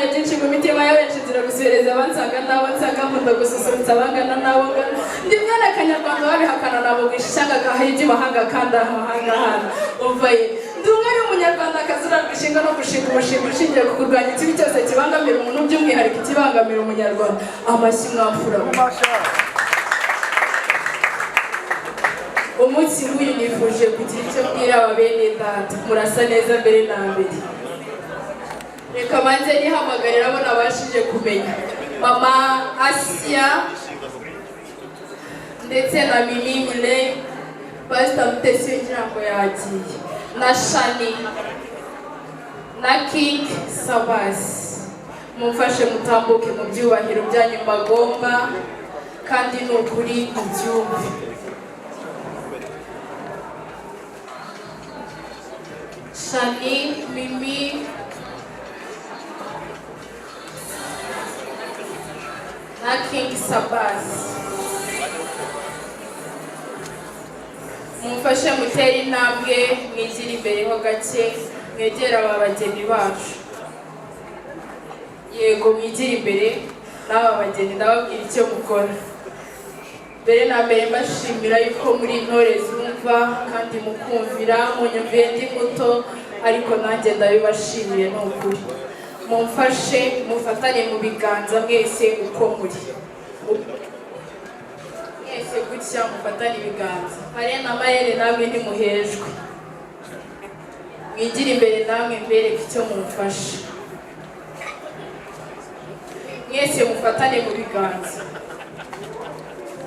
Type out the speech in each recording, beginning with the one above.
Imyanya byinshi mu mitima ya benshi, nzira gusuhereza abansanga n'abo nsanga, nkunda gususurutsa abangana n'abo ngana. Ndi mwana Kanyarwanda, babihakana nabo ishyanga gahaye iby'imahanga kandi amahanga hano. Umva ye, ndi umwari w'Umunyarwandakazi urarwa ishinga no gushinga umushinga ushingiye ku kurwanya ikibi cyose kibangamira umuntu, by'umwihariko ikibangamira Umunyarwanda. Amashyi mwamfura. Umunsi nk'uyu nifuje kugira icyo mbwira aba bene data. Murasa neza. Mbere na mbere reka banze nihamagarira abo nabashije kumenya, Mama Asiya ndetse na Mimi Mile, Pasita Mutesi ngira ngo yagiye, na Shani na King Sabasi. Mumfashe mutambuke mu byubahiro byanyu mbagomba, kandi ni ukuri mubyumve. Shani, Mimi na King Sabasi, mumfashe mutere intambwe, mwigire imbere ho gake, mwegere aba bageni bacu. Yego, mwigire imbere n'aba bageni. Ndababwira icyo mukora. Mbere na mbere mbashimira yuko muri intore zumva kandi mukumvira. Munyumviye ndi muto, ariko nanjye ndabibashimiye, ni ukuri. Mumfashe mufatane mu biganza mwese uko muri mwese gutya, mufatane ibiganza. Pare na marraine, namwe ntimuhejwe. Mwigire imbere namwe mbereke icyo mumfasha. Mwese mufatane mu biganza,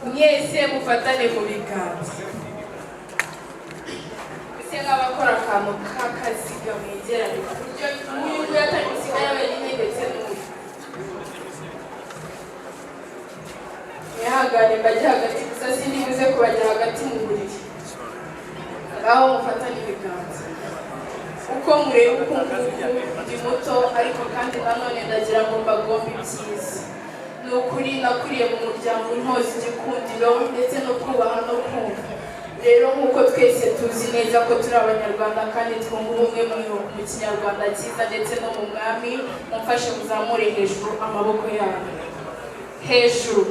mwese mufatane mu biganza, ese nk'abakora akantu k'akaziga, mwegerane ku buryo n'uyu nguyu atari busigare wenyine, ndetse n'uyu. Mwihangane mbajye hagati gusa, sindi buze kubajya hagati mu buriri. Ngaho mufatane ibiganza uko mureba uku nguku. Ndi muto, ariko kandi nanone ndagira ngo mbagombe ibyiza. Ni ukuri nakuriye mu muryango untoza igikundiro ndetse no kubaha no kumva. Rero nk'uko twese tuzi neza ko turi Abanyarwanda kandi twunga ubumwe mu Kinyarwanda cyiza ndetse no mu Mwami, mumfashe muzamure hejuru amaboko yanyu, hejuru,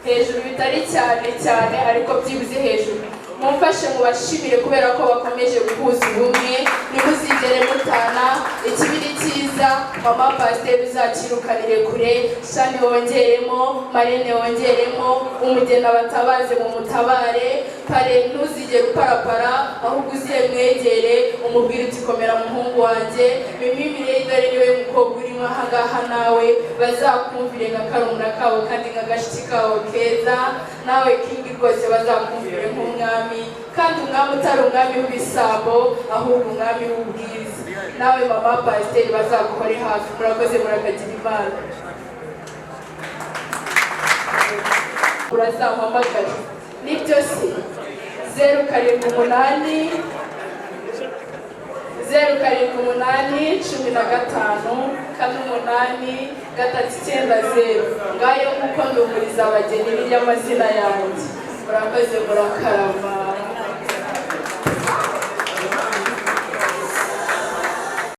hejuru, bitari cyane cyane ariko byibuze hejuru. Mumfashe mubashimire kubera ko bakomeje guhuza ubumwe. Ntimuzigere mutana. Ikibi ni cyiza, mama pasiteri uzakirukanire kure. Shani wongeremo, marraine wongeremo, umugeni abatabaze mu mutabare. Pare, ntuzigere uparapara, ahubwo uziye mwegere umubwire uti: "Komera muhungu wanjye." Mimi Mireille, dore niwe mukobwa urimo ahangaha, nawe bazakumvire nka karumuna kabo kandi nka gashiki kabo keza. Nawe King rwose bazakumvire nk'umwami, kandi umwami utari umwami w'ibisambo, ahubwo umwami w'ubwiza. Nawe mama pasiteri bazaguhore hafi. Murakoze, murakagira Imana. Urazampamagara nibyo se? 078, 078 15 48 390. Ngayo, nk'uko ndumuriza abageni, birya amazina yanjye. Murakoze, murakarama.